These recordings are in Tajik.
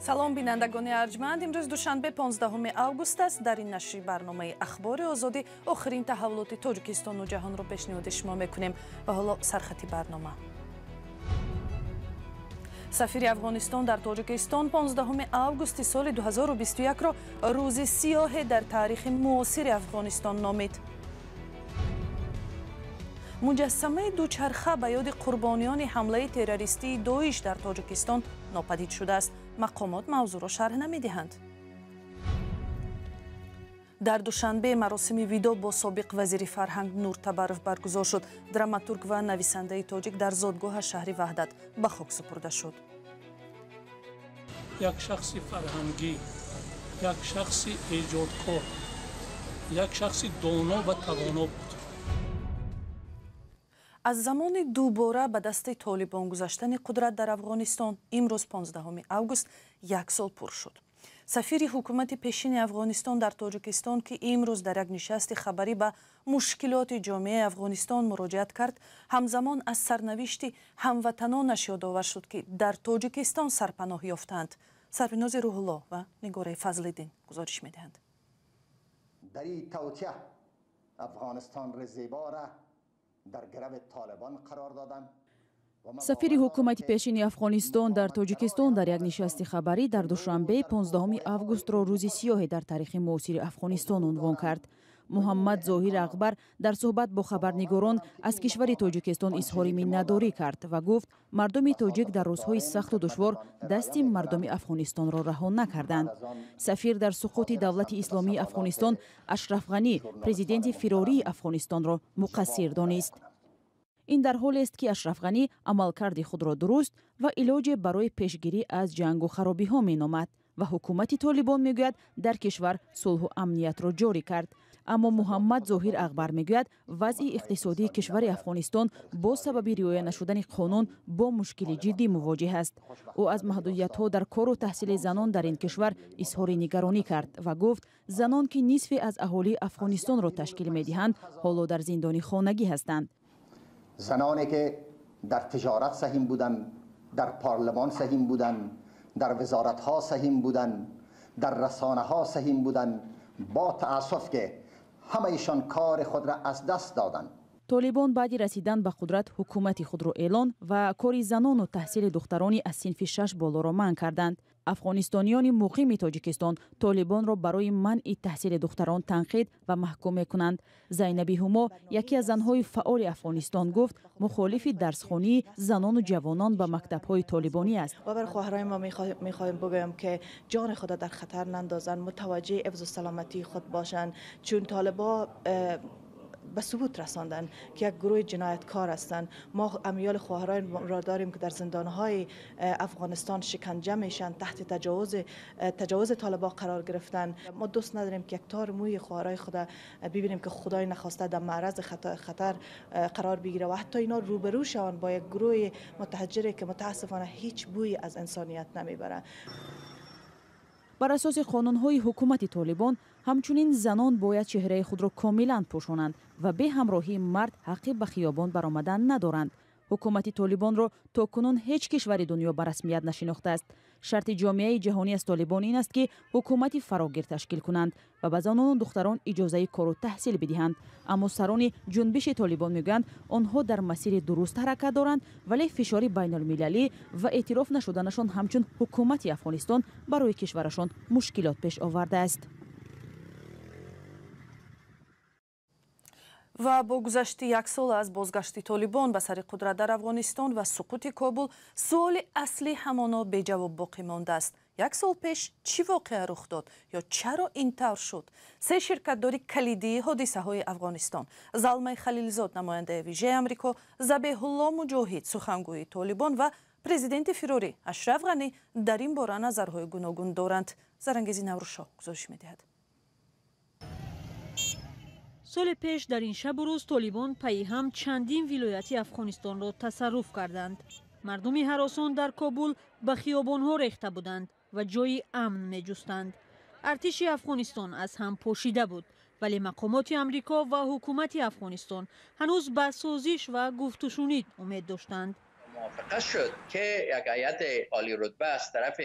Салом, бинандагони арҷманд. Имрӯз душанбе, 15 август аст. Дар ин нашри барномаи Ахбори Озодӣ охирин таҳаввулоти Тоҷикистону ҷаҳонро пешниҳоди шумо мекунем. Ва ҳоло сархати барнома. Сафири Афғонистон дар Тоҷикистон 15 августи соли 2021-ро рӯзи сиёҳе дар таърихи муосири Афғонистон номид. Муҷассамаи дучарха ба ёди қурбониёни ҳамлаи террористии Доиш дар Тоҷикистон нопадид шудааст. Мақомот мавзӯъро шарҳ намедиҳанд. Дар Душанбе маросими видо бо собиқ вазири фарҳанг Нур Табаров баргузор шуд. Драматург ва нависандаи тоҷик дар зодгоҳаш, шаҳри Ваҳдат, ба хок супурда шуд. Як шахси фарҳангӣ, як шахси эҷодкор, як шахси доно ва тавоно буд. Аз замони дубора ба дасти Толибон гузаштани қудрат дар Афғонистон имрӯз, 15 август, як сол пур шуд. Сафири ҳукумати пешини Афғонистон дар Тоҷикистон, ки имрӯз дар як нишасти хабарӣ ба мушкилоти ҷомеаи Афғонистон муроҷиат кард, ҳамзамон аз сарнавишти ҳамватанонаш ёдовар шуд, ки дар Тоҷикистон сарпаноҳ ёфтаанд. Сарвинози Рӯҳулло ва Нигораи Фазлиддин гузориш медиҳанд. Дар ин тавтия Афғонистонро зебора дар гарави Толибон қарор доданд. Сафири ҳукумати пешини Афғонистон дар Тоҷикистон дар як нишасти хабарӣ дар Душанбе 15 августро рӯзи сиёҳе дар таърихи муосири Афғонистон унвон кард. Муҳаммад Зоҳир Акбар дар суҳбат бо хабарнигорон аз кишвари Тоҷикистон изҳори миннатдорӣ кард ва гуфт, мардуми тоҷик дар рӯзҳои сахту душвор дасти мардуми Афғонистонро раҳо накарданд. Сафир дар суқути Давлати Исломии Афғонистон Ашраф Ғанӣ, президенти фирории Афғонистонро муқассир донист. Ин дар ҳолест, ки Ашраф Ғанӣ амалкарди худро дуруст ва илоҷе барои пешгирӣ аз ҷангу харобиҳо меномад ва ҳукумати Толибон мегӯяд, дар кишвар сулҳу амниятро ҷорӣ кард. Аммо Муҳаммад Зоҳир Акбар мегӯяд, вазъи иқтисодии кишвари Афғонистон бо сабаби риоя нашудани қонун бо мушкили ҷиддӣ мувоҷеҳ аст. Ӯ аз маҳдудиятҳо дар кору таҳсили занон дар ин кишвар изҳори нигаронӣ кард ва гуфт, занон, ки нисфе аз аҳолии Афғонистонро ташкил медиҳанд, ҳоло дар зиндони хонагӣ ҳастанд. Заноне ки дар тиҷорат саҳим буданд, дар парлумон саҳим буданд, дар вазоратҳо саҳим буданд, дар расонаҳо саҳим буданд, бо таассуф ки ҳамаишон кори худро аз даст доданд. Толибон баъди расидан ба қудрат ҳукумати худро эълон ва кори занону таҳсили духтарони аз синфи шаш болоро манъ карданд. Афғонистониёни муқими Тоҷикистон Толибонро барои манъи таҳсили духтарон танқид ва маҳкум мекунанд. Зайнаби Ҳумо, яке аз занҳои фаъоли Афғонистон, гуфт, мухолифи дарсхонии занону ҷавонон ба мактабҳои толибонӣ аст. Ва бар хоҳарои мо мехоҳем бигӯем, ки ҷони худро дар хатар нандозанд, мутаваҷҷеҳи ҳифзу саломатии худ бошанд, чун толибо به ثبوت رساندن که یک گروه جنایتکار هستند. ما امیال خواهران را داریم که در زندانهای افغانستان شکنجه میشن، تحت تجاوز طالبا قرار گرفتن. ما دوست نداریم که یک تار موی خواهرای خود ببینیم که خدای نخواسته در معرض خطر قرار بگیره و حتی اینا روبرو شوند با یک گروه متحجره که متاسفانه هیچ بویی از انسانیت نمیبره. Бар асоси қонунҳои ҳукумати Толибон ҳамчунин занон бояд чеҳраи худро комилан пӯшонанд ва бе ҳамроҳии мард ҳаққи ба хиёбон баромадан надоранд. Ҳукумати Толибонро то кунун ҳеҷ кишвари дунё ба расмият нашинохтааст. Шарти ҷомеаи ҷаҳонӣ аз Толибон ин аст, ки ҳукумати фарогир ташкил кунанд ва ба занону духтарон иҷозаи кору таҳсил бидиҳанд. Аммо сарони ҷунбиши Толибон мегӯянд, онҳо дар масири дуруст ҳаракат доранд, вале фишори байналмилалӣ ва эътироф нашуданашон ҳамчун ҳукумати Афғонистон барои кишварашон мушкилот пеш овардааст. Ва бо гузашти як сол аз бозгашти Толибон ба сари қудрат дар Афғонистон ва суқути Кобул, суоли аслӣ ҳамоно беҷавоб боқӣ мондааст: як сол пеш чӣ воқеа рух дод ё чаро ин тавр шуд? Се ширкатдори калидии ҳодисаҳои Афғонистон: Залмай Халилзод, намояндаи вижаи Амрико, Забеҳулло Муҷоҳид, сухангӯи Толибон, ва президенти фирорӣ Ашраф Ғанӣ дар ин бора назарҳои гуногун доранд. Зарангези Наврӯзшоҳ гузориш медиҳад. Соли пеш дар ин шабу рӯз толибон пайи ҳам чандин вилояти Афғонистонро тасарруф карданд. Мардуми ҳаросон дар Кобул ба хиёбонҳо рехта буданд ва ҷои амн меҷустанд. Артиши Афғонистон аз ҳам пошида буд, вале мақомоти Амрико ва ҳукумати Афғонистон ҳанӯз ба созиш ва гуфтушунид умед доштанд. موافقه شد که یک هیئت عالی رتبه از طرف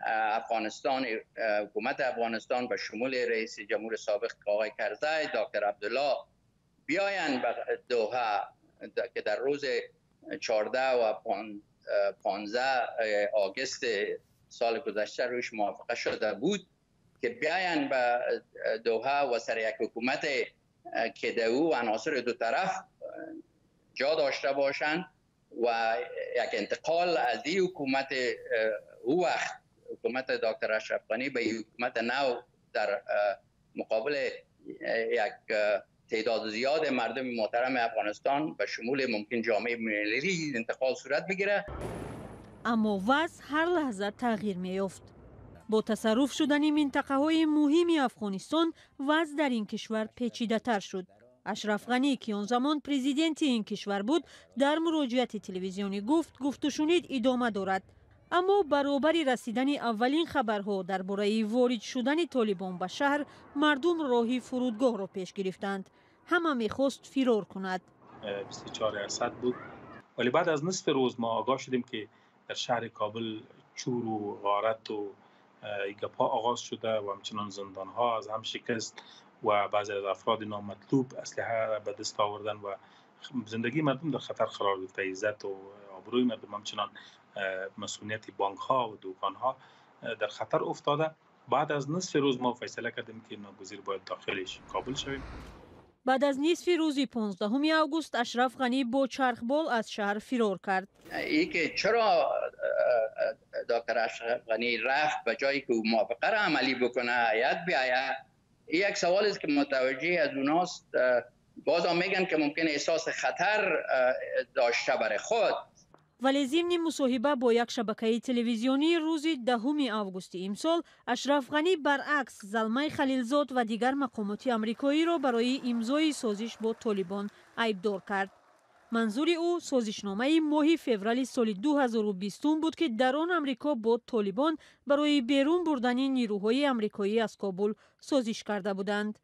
افغانستان، حکومت افغانستان به شمول رئیس جمهور سابق آقای کرزی، دکتر عبدالله بیاین به دوحه که در روز 14 و 15 آگوست سال گذشته روش موافقه شده بود که بیاین به دوحه و سر یک حکومت که در او عناصر دو طرف جا داشته باشند و یک انتقال از این حکومت او وقت حکومت دکتر اشرف غنی به حکومت نو در مقابل یک تعداد زیاد مردم محترم افغانستان به شمول ممکن جامعه ملی انتقال صورت بگیره. اما وضع هر لحظه تغییر می‌یافت. با تصرف شدن منطقه‌های مهم افغانستان وضع در این کشور پیچیده‌تر شد. اشرف غنی که آن زمان پرزیدنت این کشور بود در مراجعت تلویزیونی گفت گفت و شنید ادامه دارد. اما برابر رسیدن اولین خبرها درباره وارد شدن طالبان به شهر، مردم راهی فرودگاه را پیش گرفتند. همه میخواست فرار کند. 24% بود، ولی بعد از نصف روز ما آگاه شدیم که در شهر کابل چور و غارت و گپا آغاز شده و همچنان زندان ها از هم شکست و بعضی از افراد نامطلوب اسلحه را به دست آوردن و زندگی مردم در خطر قرار گرفته. عزت و آبروی مردم همچنان مسئولیت بانک ها و دوکان ها در خطر افتاده. بعد از نصف روز ما فیصله کردیم که ناگزیر باید داخلش کابل شویم. بعد از نصف روز 15 آگوست اشرف غنی با چرخبال از شهر فرار کرد. ای که چرا دکتر اشرف غنی رفت به جایی که موافقه را عملی بکنه هیئت بیاید، این یک سوال است که متوجه از اوناست. باز هم میگن که ممکن احساس خطر داشته برای خود. ولی ضمن مصاحبه با یک شبکه تلویزیونی روز 10 آگوست امسال، اشرف غنی برعکس زلمی خلیلزاد و دیگر مقامات آمریکایی را برای امضای سازش با طالبان عیبدار کرد. منظور او سازشنامه ماه فوریه سال 2020 بود که در آن آمریکا با طالبان برای بیرون بردن نیروهای آمریکایی از کابل سازش کرده بودند.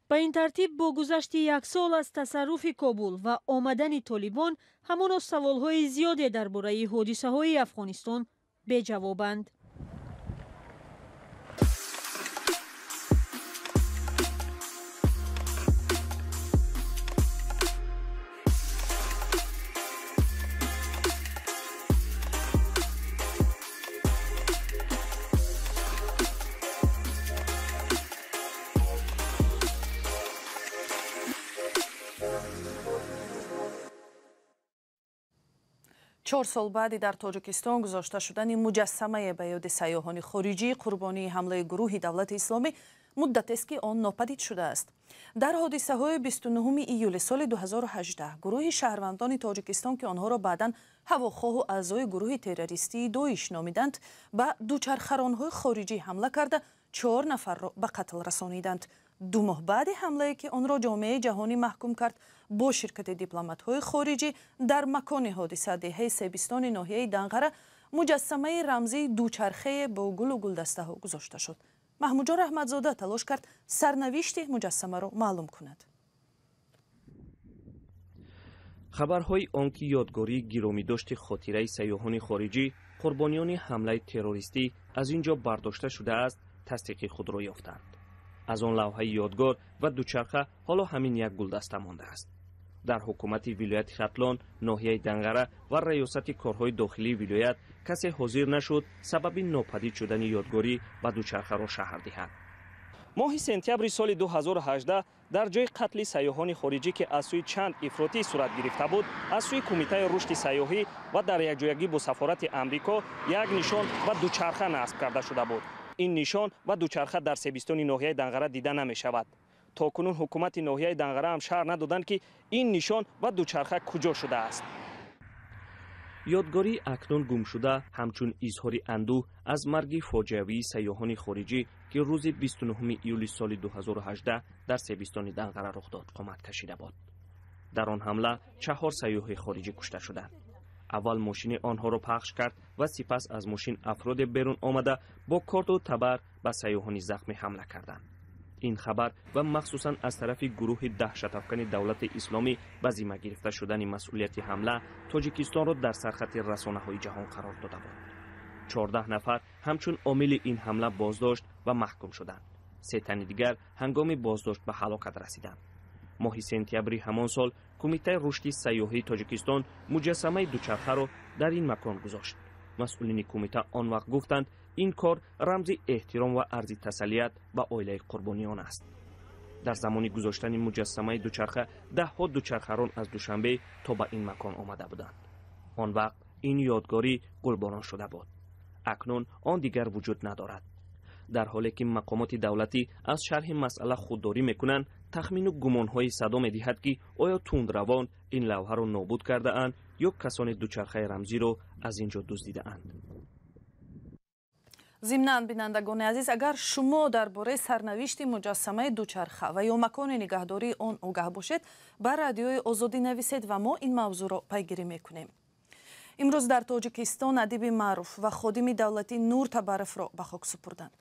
به این ترتیب با گذشت یک سال از تصرف کابل و آمدن طالبان، همانا سوالهای زیادی درباره حادثه‌های افغانستان بی‌جوابند. چهار сол بعدی در تاجیکستان گذاشته شدن مجسمه به یاد سیاحان خارجی قربانی حمله گروه دولت اسلامی مدت است که آن ناپدید شده است. در حادثه های 29 ایول سال 2018 گروه شهروندان تاجیکستان که آنها را بعداً هواخواه و اعضای گروه تروریستی داعش نامیدند، به دوچرخرانهای خارجی حمله کرده 4 نفر را به قتل رسانیدند. 2 ماه بعد حمله که آن را جامعه جهانی محکوم کرد، با شرکت دیپلمات‌های خارجی در مکان حادثه دهه سبستان ناحیه دنغره مجسمه رمزی دوچرخه با گل و گلدسته ها گذاشته شد. محمودجان رحمتزاده تلاش کرد سرنوشت مجسمه را معلوم کند. خبرهای آنکه یادگاری گرامی داشت خاطره سیاحان خارجی قربانیان حمله تروریستی از اینجا برداشته شده است، تصدیق خود را یافتند. از آن لوحه یادگار و دوچرخه حالا همین یک گلدسته مانده است. در حکومت ولایت ختلان، ناحیه دنغره و ریاست کارهای داخلی ولایت کسی حاضر نشد سبب ناپدید شدن یادگاری و دوچرخه را شهر دهد. ماه سپتامبر سال 2018 در جای قتل سیاحان خارجی که از سوی چند افراطی صورت گرفته بود، از سوی کمیته رشد سیاحی و در یکجایگی با سفارت امریکا یک نشان و دوچرخه نصب کرده شده بود. این نشان و دوچرخه در سبستان ناحیه دنغره دیده نمی شود. تا کنون حکومت ناحیه دنغره هم شهر ندادند که این نشان و دوچرخه کجا شده است. یادگاری اکنون گم شده همچون اظهار اندوه از مرگ فاجعه‌ای سیاحان خارجی که روز 29 ایول سال 2018 در سبستان دنغره رخ داد قامت کشیده بود. در آن حمله 4 سیاح خارجی کشته شدند. اول ماشین آنها را پخش کرد و سپس از ماشین افراد بیرون آمده با کارت و تبر به سیاحان زخمی حمله کردند. این خبر و مخصوصا از طرف گروه دهشت افکن دولت اسلامی به ذمه گرفته شدن مسئولیت حمله تاجیکستان را در سرخط رسانه های جهان قرار داده بود. 14 нафар ҳамчун омили ин ҳамла боздошт ва маҳкум шуданд. 3 тани дигар ҳангоми боздошт ба ҳалокат расиданд. Моҳи сентябри ҳамон сол Кумитаи рушди сайёҳии Тоҷикистон муҷассамаи дучархаро дар ин макон гузошт. Масъулини кумита он вақт гуфтанд, ин кор рамзи эҳтиром ва арзи тасаллият ба оилаи қурбониён аст. Дар замони гузоштани муҷассамаи дучарха даҳҳо дучархарон аз Душанбе то ба ин макон омада буданд. Он вақт ин ёдгорӣ гулборон шуда буд. Акнун он дигар вуҷуд надорад. Дар ҳоле ки мақомоти давлатӣ аз шарҳи масъала худдорӣ мекунанд, тахмину гумонҳои садо медиҳад, ки оё тундравон ин лавҳаро нобуд кардаанд ё касони дучархаи рамзиро аз ин ҷо дуздидаанд. Зимнан, бинандагони азиз, агар шумо дар бораи сарнавишти муҷассамаи дучарха ва ё макони нигаҳдории он огаҳ бошед, ба Радиои Озодӣ нависед ва мо ин мавзӯъро пайгирӣ мекунем. Имрӯз дар Тоҷикистон адиби маъруф ва ходими давлатӣ Нур Табаровро ба хок супурданд.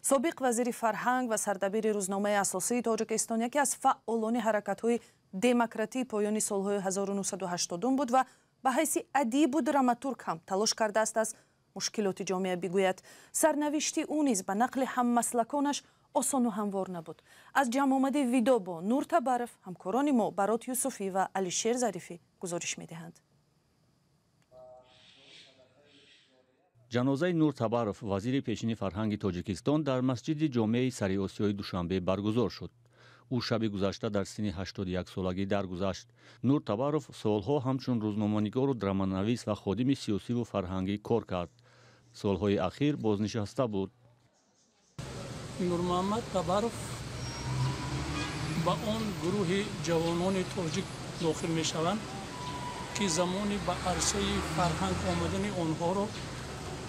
Собиқ вазири фарҳанг ва сардабири рӯзномаи асосии Тоҷикистон яке аз фаъолони ҳаракатҳои демократии поёни солҳои 1980 буд ва ба ҳайси адибу драматург ҳам талош кардааст аз мушкилоти ҷомеа бигӯяд. Сарнавишти ӯ низ ба нақли ҳаммаслаконаш осону ҳамвор набуд. Аз ҷамъомади видо бо Нур Табаров ҳамкорони мо Барот Юсуфӣ ва Алишер Зарифӣ гузориш медиҳанд. Ҷанозаи Нур Табаров, вазири пешини фарҳанги Тоҷикистон, дар масҷиди ҷомеаи Сариосиёи Душанбе баргузор шуд. Ӯ шаби гузашта дар синни 81 солагӣ даргузашт. Нур Табаров солҳо ҳамчун рӯзноманигору драманавис ва ходими сиёсиву фарҳангӣ кор кард. Солҳои ахир бознишаста буд. Нурмуҳаммад Табаров ба он гурӯҳи ҷавонони тоҷик дохил мешаванд, ки замони ба арсаи фарҳанг омадани онҳоро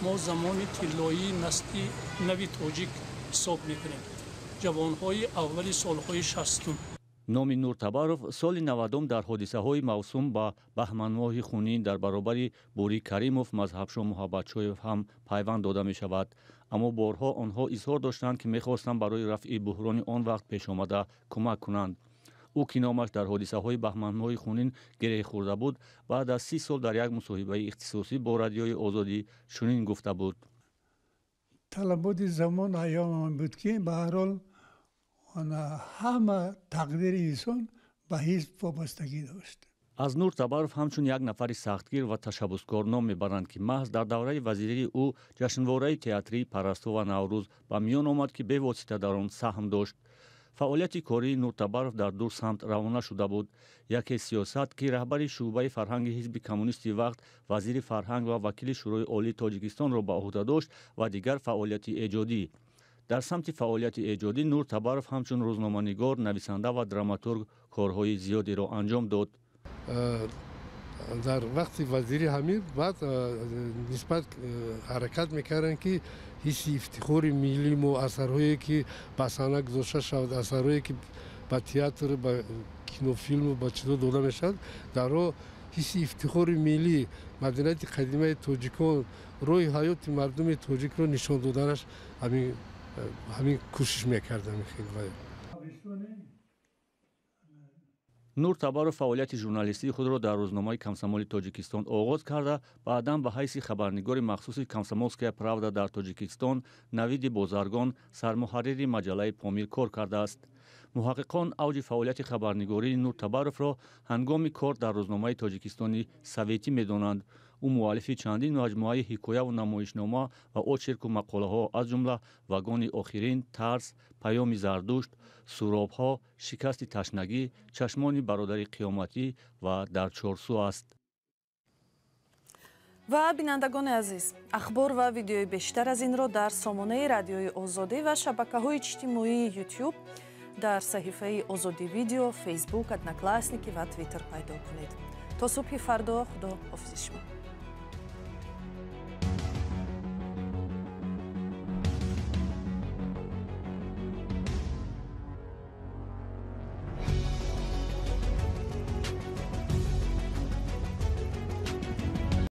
мо замони тиллоии насли нави тоҷик ҳисоб мекунем. Ҷавонҳои аввали солҳои 60. Номи Нур Табаров соли 90 дар ҳодисаҳои мавсум ба баҳманмоҳи хунин дар баробари Бурӣ Каримов, Мазҳабшо Муҳаббатшоев ҳам пайванд дода мешавад. Аммо борҳо онҳо изҳор доштанд, ки мехостанд барои рафъи буҳрони он вақт пешомада кӯмак кунанд. Ӯ, ки номаш дар ҳодисаҳои баҳманмоҳи хунин гиреҳ хӯрда буд, баъд аз 30 сол дар як мусоҳибаи ихтисосӣ бо Радиои Озодӣ чунин гуфта буд: талаботи замон айёмам буд, ки ба ҳар ҳол ҳама тақдири инсон ба ҳизб вобастагӣ дошт. Аз Нур Табаров ҳамчун як нафари сахтгир ва ташаббускор ном мебаранд, ки маҳз дар давраи вазирии ӯ ҷашнвораи театрии Парасту ва Наврӯз ба миён омад, ки бевосита дар он саҳм дошт. Фаъолияти кории Нур Табаров дар ду самт равона шуда буд. Яке сиёсат, ки раҳбари шӯъбаи фарҳанги ҳизби коммунисти вақт, вазири фарҳанг ва вакили Шӯрои Олии Тоҷикистонро ба ӯҳда дошт, ва дигар фаъолияти эҷодӣ. Дар самти фаъолияти эҷодӣ Нур Табаров ҳамчун рӯзноманигор, нависанда ва драматург корҳои зиёдеро анҷом дод. Дар вақти вазири ҳамин баъд нисбат ҳаракат мекарданд, ки ҳисси ифтихори миллии мо, асарҳое ки ба саҳна гузошта шавад, асарҳое ки ба театр, ба кинофилму ба чизо дода мешавад, дарҳо ҳисси ифтихори миллӣ, маданияти қадимаи тоҷикон, роҳи ҳаёти мардуми тоҷикро нишон доданаш ҳамин кӯшиш мекардам. Нур Табаров фаъолияти журналистии худро дар рӯзномаи Комсомоли Тоҷикистон оғоз карда, баъдан ба ҳайси хабарнигори махсуси Комсомолская правда дар Тоҷикистон, Навиди Бозаргон, сармуҳаррири маҷаллаи Помир кор кардааст. Муҳаққиқон авҷи фаъолияти хабарнигории Нур Табаровро ҳангоми кор дар рӯзномаи Тоҷикистони Советӣ медонанд. Ӯ муаллифи чандин маҷмӯаи ҳикояву намоишнома ва очерку мақолаҳо, аз ҷумла Вагони охирин, Тарс, Паёми Зардушт, Суробҳо, Шикасти ташнагӣ, Чашмони бародари қиёматӣ ва Дар чорсӯ аст. Ва бинандагони азиз, ахбор ва видеои бештар аз инро дар сомонаи Радиои Озодӣ ва шабакаҳои иҷтимоии Ютюб дар саҳифаи Озодӣ Видео, Фейсбук, Одноклассники ва Твиттер пайдо кунед. То субҳи фардо, Худо ҳофизи шумо.